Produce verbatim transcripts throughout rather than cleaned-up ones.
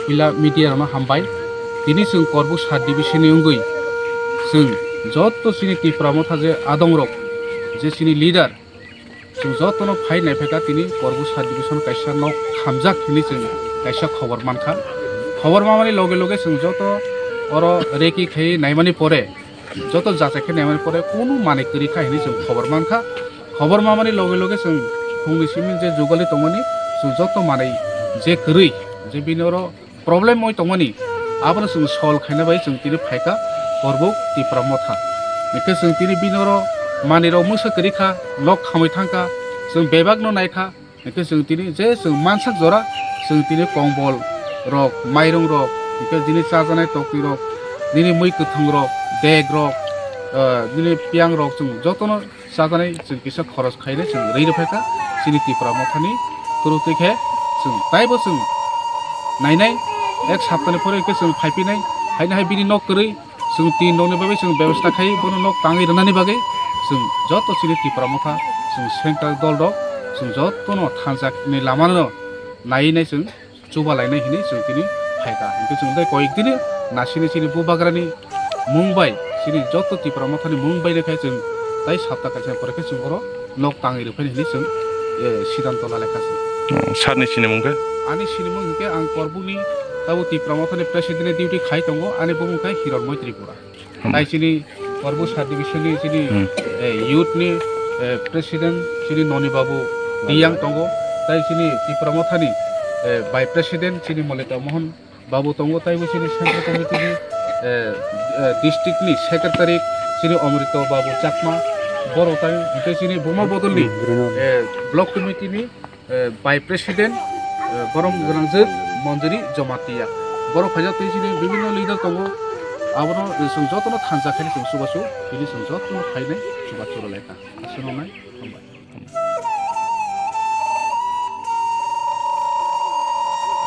Puila media rokno hambai. Tini chwng Korbuk sub division ni wngwi chwng joto chini Tipra Motha je adongrok, je chini leader, chwng jotono phai naiphaikha tini Korbuk sub division kaisa nok hamjak hinwi chwng kaisa khobor mankha. Khobor mamani loge loge chwng joto oro reki khai naimani pore, joto jachai khe naimani pore kunu manwi kwrwi kha hinwi chwng khobor mankha. Khobor mamani loge loge chwng phungni simi je jugali tongmani chwng joto manwi je kwrwi je bini oro problem oi tongmani abono chwng solve khaina bai chwng tini phaikha Korbuk Tipra Motha. Hwnkhe chwng tini bini oro manwirok mungsa kwrwi kha, nok khamwi thangkha, chwng bebakno naikha. Hwnkhe chwng tini je chwng mansak jora chwng tini kombol rok, mairung rok, hwnkhe nini chajanai toktwi rok, nini mui kwthwng rok, bag rok, ah, nini piyang rok chwng jotono chajanai chwng kisa khoros khainai chwng rwi rwphaikha chini Tipra Mothani through twi khe chwng taibo chwng nainai ek saptani pore hwnkhe chwng phaiphinai haino hai bini nok kwrwi. Chwng tin rokni bagwi chwng bebostha khai bono nok tangwi rwnani bagwi chwng joto chini Tipra Motha chwng central dol rok chwng jotono thansa ni lamano naiwi nai chwng chuba lainai hinwi chwng tini phaikha. Hwnkhe chwng tei koyek dini nasini chini bubagrani mung bai chini joto Tipra Mothani mung bai khe chwng tai sapta kaisa pore khe chwng oro nok tangwi rwphani hinwi chwng, eh, sidanto lalaikha chwng. Oh, sir ni sinimung khe? Ani sinimung hinkhe ang Korbukni tabo Tipra Mothani president ni duty khai tongo, ani bumung khe Hironmoi Tripura. Hmm. Tai chini Korbuk sub division ni chini, Hmm. eh, youth ni, eh, president chini Noni Babu Diyang tongo, tai chini Tipra Mothani, eh, vice president chini Molita Mohan Babu tongo, taibo chini central committee ni, eh, eh, district ni secretary chini Omrito Babu Chakma, borok tai hwnkhe chini Buma Bodol ni, Hmm, Bruno. eh, block committee ni, eh, vice president, eh, borom gwnangjwk Manjuri Jamatia. Borok phaijak tei chini bibinno leader tongo, abono, eh, chwng jotono thansa khe chwng chubachu, tini chwng jotono phainai chubachu rwlaikha. Aswk nai, hambai.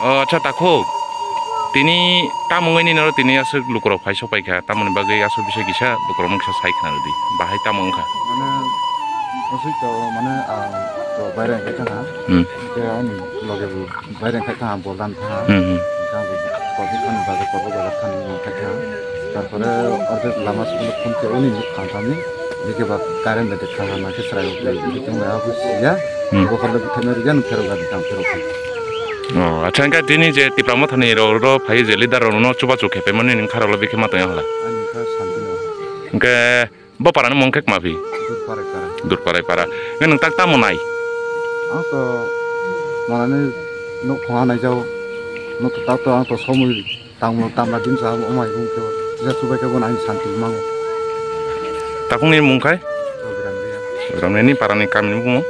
O, acha, takhuk. Tini tamungwi nini oro tini aswk lukurok phai sok paikha, tamoni bagwi aswk bisa kisa lukurok mungsa sai khna rwdi. Bahai tamo wngkha? Mane, aswk to, mane, ah, to baire wngkha tongha. Hmm. Khe ani loge bo baire wngkha tongha, boldan tongha. Hmm, hmm. Khe ang bo kopi khani bagwi, kopi bagwi khani wngkha tongha. Tarpore order lama school phone khe uni nuk thang thangni, bike ba current bai thang thang khe chwrai rok bai bitung bai abo siya, Hmm. bo khorle bithai no rwya nung pherok gari tang pherok khe. Oh, acha, hwnkhe tini je Tipra Mothani rok ro phai je leader rok no chubachu khe paimani nini kharok le bikhe ma tongya hwla? Ani kha santi no. Hwnkhe bo para ni mung khe kma phi? Durparai para. Durparai para. Hwnkhe nwng tak tamo nai? Ang to manani nuk khonga naijao. Nuk tak to ang to somoi Tamo tamla din sa o mai bung khe, kisa chubai khe bono ani santi mango. Takungni mung khai? Program dia. Program ni parani kamini bumo?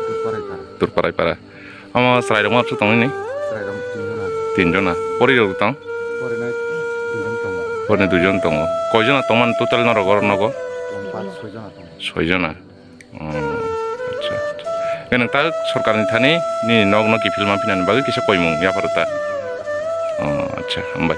Durparai para. Durparai para. Omo chwrai rok ma bwswk tongwi ni? Chwrai rok tin jona. Tin jona. Pori rok tong? Pori nai duijon tongo. Pori duijon tongo. Koi jona tongmani total norok oro nogo? Tong paanch soi jona tongo. Soi jona. Oh, acha, acha. Khe nwng ta sorkarni thani nini nokno kiphil manphinani bagwi kisa koimung yapharo ta? Oh, acha, hambai.